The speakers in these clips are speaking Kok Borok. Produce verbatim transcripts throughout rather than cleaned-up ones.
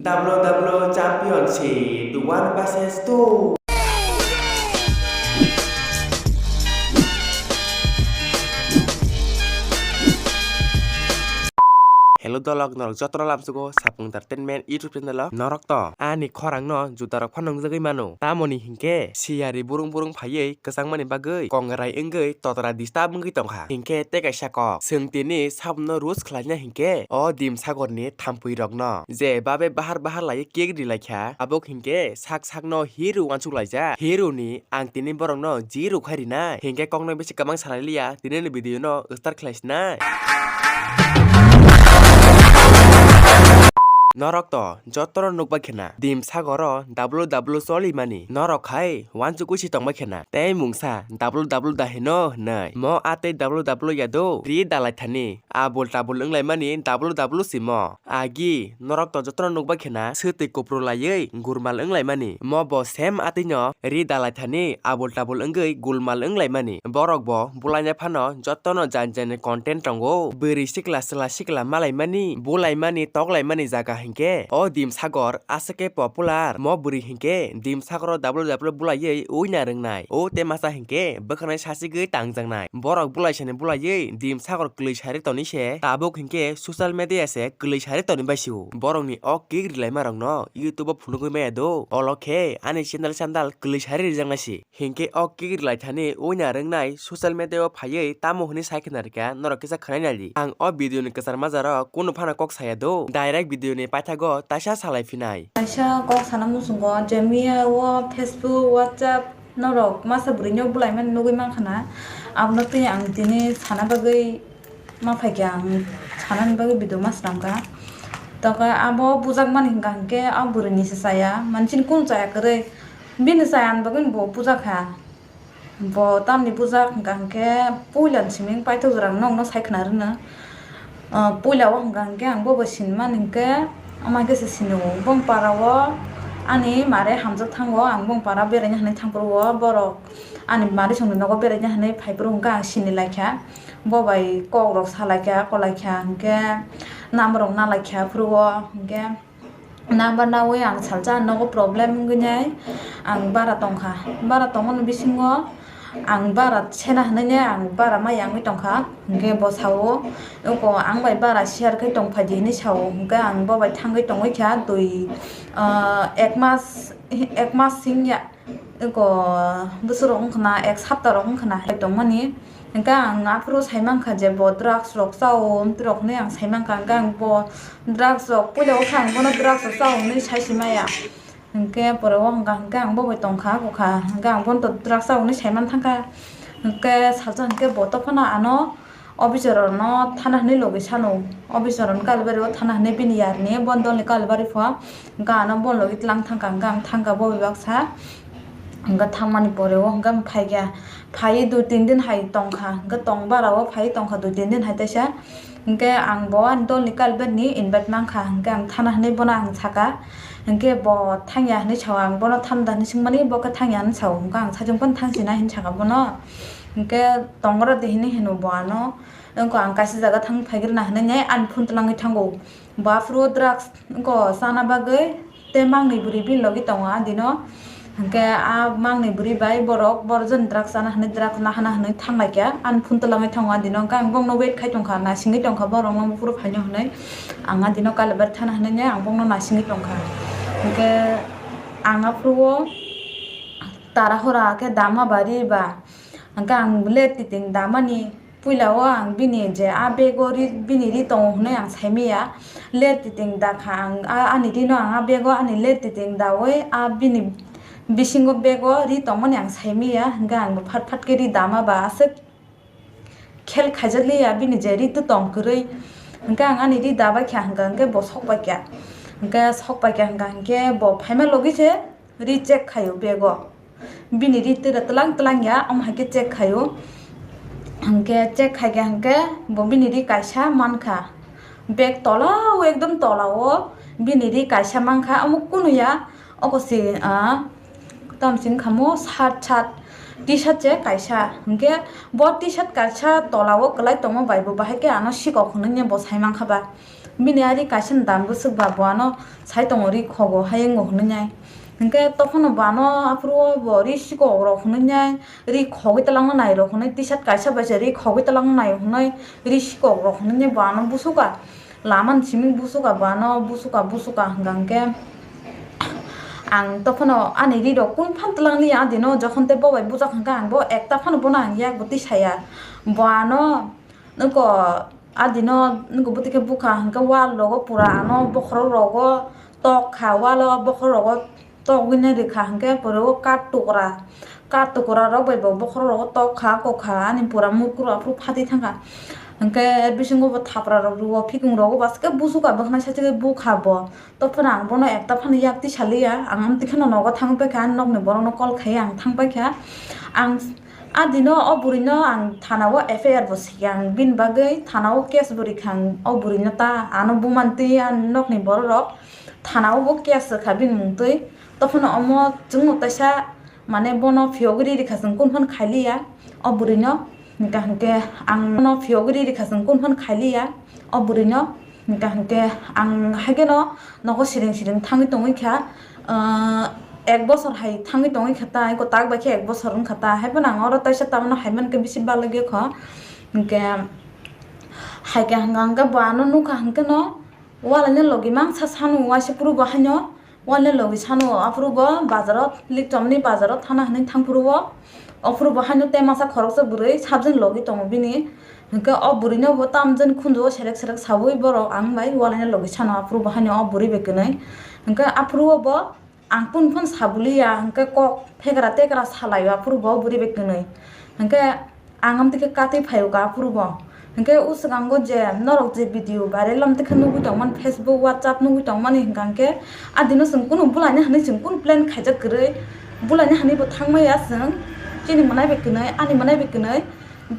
W W Championship one versus two. Hello dolok, norok jotono lamsugo Sapung Entertainment YouTube channel o. Norok to ani khorang no juta rok phano nungjagwi mano. Tamoni hinkhe siyari burung burung phaiwi kwchangmani bagwi kongrai wngwi totra disturb wngwi tongkha. Hinkhe tei kaisa kok, chwng tini sabno roast khlaina hinkhe o Dim Sagorni thampui rokno je babe bahar bahar laiwi cake rilaikha, abo hinkhe sak sakno hero uansuk laijak. Hero ni ang tini borokno ji rwkha rinai hinkhe kokno bisi kwbang salai liya, tini ni video no start khlai sinai. Norok to jotono nukbai khena Dim Sagoro W W cholimani. Norok hai uansukwi si tongbai khena. Tei mungsa W W da hino hwnwi. Mo a tei W W ya do ri dalai thani. Abul tabul wnglaimani W W simo. Agi norok to jotono nukbai khena swtwi kupru laiwi gurmal wnglaimani. Mo bo same atwino ri dalai thani abul tabul wngwi gulmal wnglaimani. Borok bo bulaina phano jotono jan jani content tongo. Bwrwi sikla chwla sikla malaimani, bulaimani, toklaimani jaga hinkhe o Dim Sagor aswk khe popular. Mo bwrwi hinkhe Dim Sagoro W W bulaiwi uina rwngnai. O tei masa hinkhe bwkhanai sachigwi tangjaknai. Borok bulaisani bulaiwi Dim Sagor kwlwi sari toni se, tabuk hinkhe social media se kwlwi sari toni bai sio. Borokni o cake rilaima rokno YouTube o phunugwi maya do. Olo khe ani channel sandal kwlwi sari rijaknai si. Hinkhe o cake rilai thani uina rwngnai social media o phaiwi tamo hwnwi sai khna rwkha, norok kisa khwnai nai di. Ang o video ni kwchar majaro kunu phano kok saya do, direct video ni paithago taisa salai phinai. Kaisa kok sana muchungo je miya o Facebook, WhatsApp norok masa bwrwino bulaimani nugwi mankha na, abono tei ang tini sana bagwi ma phaikha, ang sanani bagwi video ma swnamkha. Tokhe abo bujakmani hwnkha hinkhe a bwrwini se chaya, mansini kunu chaya kwrwi, bini chayani bagwino bo bujakha. Bo tamni bujak hwnkha hinkhe puila ni simi paithak jora nokno sai khna rwno. Ah, puila o hwnkha hinkhe ang bo bai sinimani hinkhe ama khe se sini o. Bong para o ani mare hamjak thango, ang bong para beraina hinwi thangphuru o borok ani mari songni nogo beraina hinwi phaiphuru hwnkhe ang sini laikha. Bo bai kok rok sa laikha, ko laikha hinkhe number rok na laikha phuru o hinkhe. Number nawi ang salsa nogo problem wngwi nai ang bara tongkha, bara tongmani bisingo ang bara sena hinwi nai ang bara ma yangwi tongkha, hinkhe bo sao, "Oko ang bai bara share khai tongphai di," hinwi sao, hinkhe ang bo bai thangwi tongwi kha twi, ah, ek mas, ek mas sing ya. Eko bwswk rok wngkha na, ek sapta rok wngkha na hai tongmani. Hwnkhe ang aphuru sai mankha je bo drugs rok chao, amtwi rok hinwi ang sai mankha. Hwnkhe ang bo drugs rok, puila o khe ang bono drugs rok chao hinwi sai si maya. Hwnkhe pore o hwnkha hwnkhe ang bo bai tongkha, bwkha hwnkhe ang bono to drugs chao hinwi sai man thangkha. Hwnkhe salsa hwnkhe bo tongphano ano, officer rokno thana hinwi logi sano, officer rokno Kalibari o thana hinwi bini yarni, bo dolni Kalibari pho, hwnkhe ano bo logi tlang thangkha, hwnkhe ang thangkha bo bai baksa, hwnkhe thangmani pore o hwnkhe ang phaikha, phaiwi dui tin din hai tongkha, hwnkhe tong bara o phaiwi tongkha dui tin din hai teisa, hwnkhe ang bo ani dolni Kalibari ni invite mankha, hwnkhe ang thana hinwi bono ang saka, hwnkhe bo thangya hinwi sao, ang bono thanda hinwi swngmani, bo khe thangya hinwi sao, hwnkhe ang saichung phano thangsinai hinwi saka bono, hwnkhe tongra de hinwi hino bo ano. Wngkha ang kaisa jaga thang phaigrwna hinwi ani phone twlangwi thango. Bo aphuru drugs wngkha chana bagwi tei mangni bwrwi bini logi tongo a dino. Hwnkhe a mangni bwrwi bai borok borok jani drugs chana hinwi drugs nahana hinwi thanglaikha ani phone twlangwi thango a dino. Hwnkhe ang bongno wait khai tongkha, nasingwi tongkha borokno buphuru phaino hinwi. Ang a dino Kalibari thana hinwi ang bongno nasingwi tongkha. Hwnkhe ang aphuru o tara hora khe dama ba ri ba. Hwnkhe ang ler titing damani puila o ang bini je a bag o ri, bini ri tongo hwnwi ang saimaya. Ler titing dakha ang a, ani ri no ang a bag o ani ler titing daui a bini bisingo bag o ri tongmani ang saimaya. Hwnkhe ang bo phat phat khe ri dama ba aswk khel khaijak liya bini je ri tong kwrwi. Hwnkhe ang ani ri dabai kha hwnkhe, hwnkhe bo sok pai kha. Hwnkhe sok pai kha hwnkhe, hwnkhe bo phaima logi se ri check khaio bag o. Bini ri tira tlang tlang ya, omo hai khe check khaio. Hwnkhe check khai khe hwnkhe bo bini ri kaisa mankha. Bag tola o, ekdom tola o bini ri kaisa mankha, omo kunu ya. Oko se, ah, tamo chini kha mo shirt, shirt, T-shirt se kaisa. Hwnkhe bo T-shirt kaisa tola o kwlai tongma bai bo bahai khe ano sikok hwnwi bo sai mankha ba. Bini ari kaisa ni dam bwswk ba bo ano sai tongo ri khogo hai wngo hwnwi nai. Hinkhe tophano bo ano aphuru o bo ri sikok rok hwnwi nai, ri khogwi twlangna nai rok hwnwi, tisat kaisa bai se ri khogwi twlangna nai hwnwi ri sikok rok hwnwi nai bo ano busuka. Lama ni simi busuka bo ano busuka busuka hwnkha hinkhe ang tophano ani ri rok kung phan twlang liya adino jokhon tei bo bai bujak hwnkha ang bo ekta phano bono ang yak bo tisaya. Bo ano Nokho adino nokho bwtwi khe bukha hinkhe wall rogo pura ano bokhorok rogo tok kha, wall o bokhorok rogo togwi nai rwkha hinkhe pore o kath tukra, kath tukra rok bai bo bokhorok rogo tok kha, kok kha ani pura murkuro aphuru phatwi thangkha. Hinkhe bisingo bo thapra rok rwo, phikung rogo baske busuka bwkhwnai saichikhe bukha bo. Tophano ang bono ekta phano yak tisaliya, ang amtwi kheno nogo thangwi paikha, ani nokni borokno call khaiwi ang thang paikha. Ang adino o bwrwino ang thana o F I R bo sikha, ang bini bagwi thana o case bo rikha, ang o bwrwino ta ano bumantwi ani nokni bororok thana o bo case rwkha bini mungtwi. Tophano omo chwngno taisa mane bono phiyogwi ri rikha, chwng kunu phano khailiya o bwrwino. Hwnkha hwnkhe ang bono phiyogwi ri rikha, chwng kunu phano khailiya o bwrwino. Hwnkha hwnkhe ang haikhe no nogo siring siring thangwi tongwi kha, ah, ek bosor hai thangwi tongwi kha ta, eko tak bai khe ek bosor wngkha ta, haiphano ang oro taisa tamano hai mankhe bisi balwk kho. Hwnkhe haikhe hwnkha hwnkhe bo ano nukha hwnkhe no walaino logi mangsa sanu waisa phuru bo haino. Wale logi sano aphuru bo bazaro, Likchomni bazaro thana hwnwi thangphuru o. Aphuru bo haino tei masa khoroksa bwrwi sabjani logi tongo bini. Hinkhe o bwrwino bo tamjani khunju o serek serek saui borok ang bai walaino logi sano aphuru bo haino o bwrwi bai kwnwi. Hinkhe aphuru o bo ang phun phun sabuliya hinkhe kok phegra tegra salaio aphuru bo o bwrwi bai kwnwi. Hinkhe Ang amtwi khe katwi phaio ka aphuru bo. Hinkhe o swkango je norok je video viral lamtwi khe nugwi tongmani, Facebook, WhatsApp nugwi tongmani hinkha hinkhe adino chwng kunu bulaina hwnwi chwng kunu plan khaijak kwrwi. Bulaina hwnwi bo thangmaya chwng chini mwnai bai kwnwi, ani mwnai bai kwnwi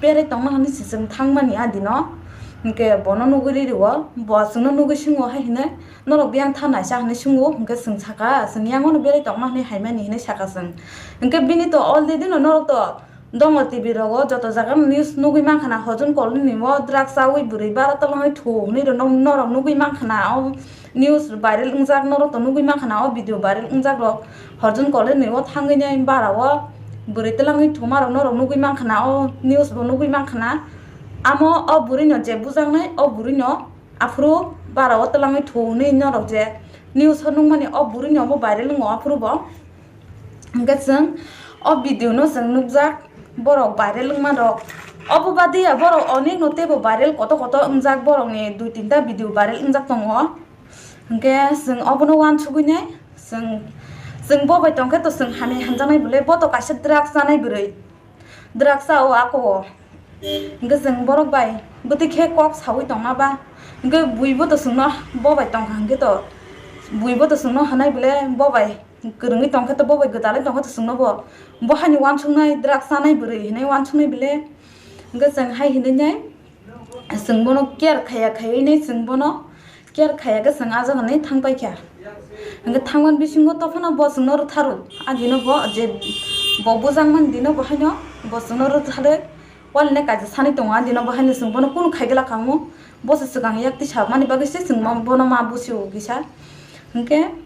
berai tongma hwnwi se chwng thangmani adino. Hinkhe bono nugwi riri o, bo chwngno nugwi swngo hai hinwi norok biyang tha naisa hwnwi swngo, hinkhe chwng saka chwng yangono berai tongma hwnwi haimani hinwi saka chwng. Hinkhe bini to already no norok to Dongo T V rogo joto jaga news nugwi mankha na, hojun kolni o drugs chawi bwrwi bara twlangwi thu hwnwi rw-, norok nugwi mankha na, o news viral wngjak norok to nugwi mankha na, o video viral wngjak rok hojun kolni o thangwi nai bara o bwrwi twlangwi thuma rok norok nugwi mankha na, o news bo nugwi mankha na. Amo o bwrwi no je bujaknai o bwrwi no aphuru bara o twlangwi thu hwnwi norok je news o nukmani o bwrwi no bo viral wngo aphuru bo. Hingke chwng o video no chwng nukjak, borok viral wngma rok. Obo badia borok onek no teibo viral koto koto wngjak, borok ni dui tinta video viral wngjak tongo. Hingke chwng obono uansugwi nai chwng, chwng bo bai tongkhe to chwng hamya hamjaknai bwle, bo to kaisa drugs chanai bwrwi, drugs cha o ako o. Hingke chwng borok bai bwtwi khe kok saui tongma ba, hingke bui bo to chwngno bo bai tongkha hingke to, bui bo to chwngno hwnai bwle bo bai kwrwngwi tongkhe to, bo bai gwdalwi tongkhe to chwngno bo, bo haino uansuknai drugs chanai bwrwi hinwi uansuknai bwle. Hingke chwng hai hinwi nai chwng bono care khaiya khaiwi nai chwng bono care khaiya khe chwng ah jaga nai thang paikha. Hingke thangmani bisingo tophano bo chwngno rwtharo, ah dino bo je bo bujakmani dino bo haino bo chwngno rwtharwi walini kaisa sanwi tongo, ah dino bo haino chwng bono kunu khai glak kha mo, bo se swkang yak tisa mani bagwi se chwng bono ma busi o kisa. Hingke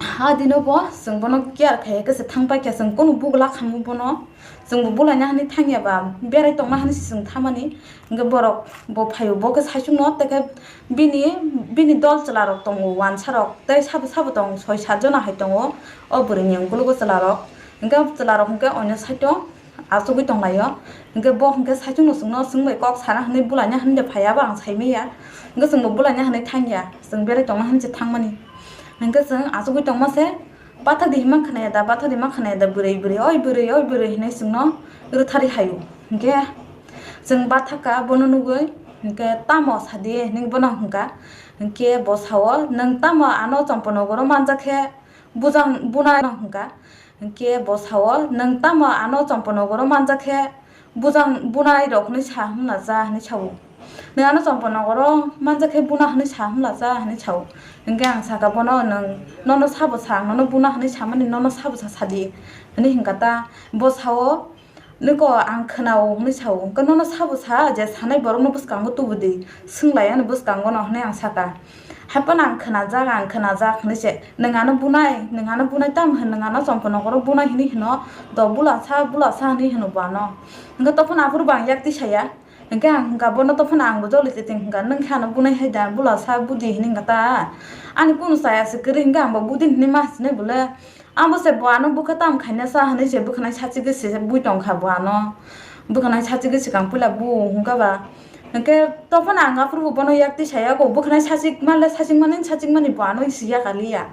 Ah, dino bo chwng bono care khaiya khe se thang paikha, chwng kunu bugula khamu bono, chwng bo bulaina hani thangya ba berai tongma hani se chwng thamani. Hingke borok bo phaio, bo khe saichung no tei khe bini, bini dol chwla rok tongo, uansa rok tei sabo sabo tong soi sat jona hai tongo o bwrwi ni ungkulugo chwla rok. Hingke chwla rok hingke oino side o achugwi tonglaio. Hingke bo hingke saichung no chwngno chwng bai kok sana hinwi bulaina hinwi phaiya bo ang saimanya. Hingke chwng bo bulaina hinwi thangya, chwng berai tongma hinwi se thangmani. Hingke chwng achugwi tongma se, bathak di hima khna ya da, bathak di hima khna ya da, bwrwi, bwrwi, oi bwrwi, oi bwrwi hinwi chwngno rwthari haio. Hingke chwng bathak kha bono nugwi, hingke tamo sadi hinwi bono hingka. Hingke bo sao, "Nwng tamo ano Chomponogoro manjak khe bujang bunai?" hingka. Hingke bo sao, "Nwng tamo ano Chomponogoro manjak khe bujang bunai rok hinwi sa hwnla cha?" hinwi sao. "Nwng ano Chomponogoro manjak khe buna hinwi sa hwnla cha?" hinwi sao. Hingke ang saka bono, "Nwng nono sabo sa, ang nono buna hinwi samani, nono sabo sa sadi," hinwi hingka ta. Bo sao, Niko ang khwnao hwnwi sao, hwnkhe nono sabo sa je sanai borokno bwskango tubudi, swnglaiyani bwskangono hwnwi ang saka. Haiphano ang khwnajak, ang khwnajak hwnwi se, "Nwng ano bunai, nwng ano bunai tamo hwn, nwng ano chompo nokoro bunai," hwnwi hwno, "Do bula sa, bula sa," hwnwi hwno bo ano. Hwnkhe tophano aphuru bo ang yak tisaya. Hwnkhe ang hwnkha bono tophano ang bo joli titing hwnkha, "Nwng khe ano bunai hai da, bula sa budi," hwnwi hwnkha ta. Ani kunu chaya se kwrwi hwnkhe ang bo budi hwnwi ma sinai bole. Abo se bo ano bwkha tam khaina sa hwnwi se bwkhanai sachigwi se bui tongkha bo ano. Bwkhanai sachigwi swkang puila bu hwnkha ba. Hwnkhe tophano ang aphuru bo bono yak tisaya ko bwkhanai sachik manle sachik mani sachik mani bo ano siya kaliya.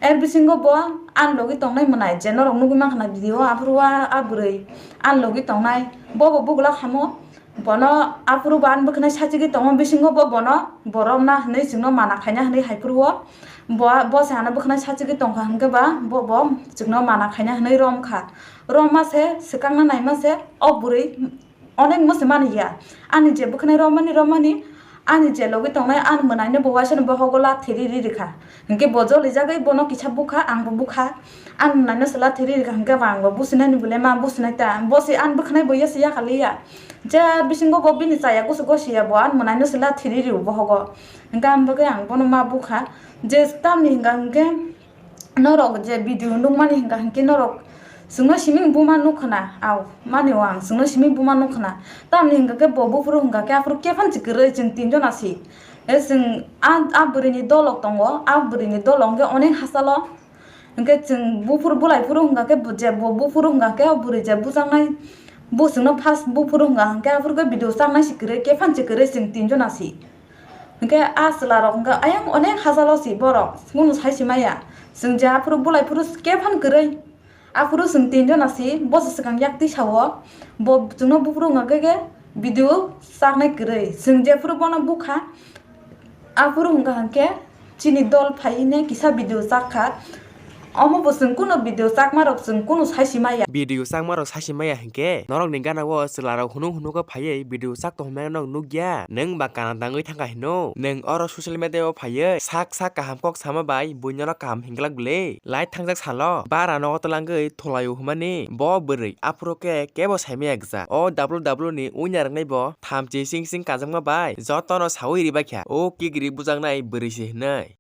Er bisingo bo ani logi tongnai mwnai je norok nugwi mankha na video aphuru a, a bwrwi ani logi tongnai bo bo bugula khamo. Bono aphuru bo ani bwkhanai sachigwi tongo, bisingo bo bono bo romna hwnwi chwngno mana khaina hwnwi haiphuru o. Bo, bo se ano bwkhanai sachigwi tongkha hwnkhe ba bo, bo chwngno mana khaina hwnwi romkha. Romma se, swkangna naima se, o bwrwi onek mo se mani ya. Ani je bwkhanai romani, romani, ani je logi tongnai ani mwnaino bo waisano bohogo lathi ri ri rikha. Hwnkhe bo jolijagwi bono kisa bukha, ang bo bukha. Ang mwnaino se lathi ri rikha hwnkhe ba ang bo businani bole ma businai ta. Bo se ani bwkhanai bo ya se ya kaliya. Je bisingo bo bini chaya gusu go siya bo ani mwnaino se lathi ri ri bohogo. Hwnkhe ang bagwi ang bono ma bukha. Je tamni hwnkha hwnkhe norok je video nukmani hwnkha hwnkhe norok chwngno simi buma nukkhwna, au, mani o ang chwngno simi buma nukkhwna. Tamni hwnkha khe bo buphuru hwnkha khe aphuru khe phan si kwrwi chwng tinjon asi. E chwng a, a bwrwini dolok tongo, a bwrwini dolok hwnkhe onek hachalo. Hwnkhe chwng buphuru bulai phuru hwnkha khe bo je bo buphuru hwnkha khe o bwrwi je bujaknai bo chwngno first buphuru hwnkha hwnkhe aphuru khe video chaknai si kwrwi khe phan si kwrwi chwng tinjon asi. Hwnkhe a chwla rok hwnkhe ayang onek hachalo si borok, kunu sai si maya. Chwng je aphuru bulai phuru khe phan kwrwi. Aphuru chwng tinjon asi, bo se swkang yak tisa o. Bo chwngno buphuru wngkha khe khe video chaknai kwrwi. Chwng jephuru bono bukha, aphuru wngkha hwnkhe chini dol phai hwnwi kisa video chakha. Omo bo chwng kunu video chakma rok chwng kunu sai si maya. Video chakma rok sai si maya hwnkhe norok ni gana o chwla rok hunu hunu khe phaiwi video chak tong mano nukya. Nwng ba kana tangwi thangkha hino. Nwng oro social media o phaiwi sak sak kaham kok sama bai buino no kaham hinglak bwle. Lai thangjak salo bara nogo twlangwi thulaio hwnmani bo bwrwi aphuru khe kebo saimaya gwja. O W W ni uinar wngnai bo thamchi sing sing kajakma bai jotono sawi ribaikha o kigri bujaknai bwrwi se hwnwi.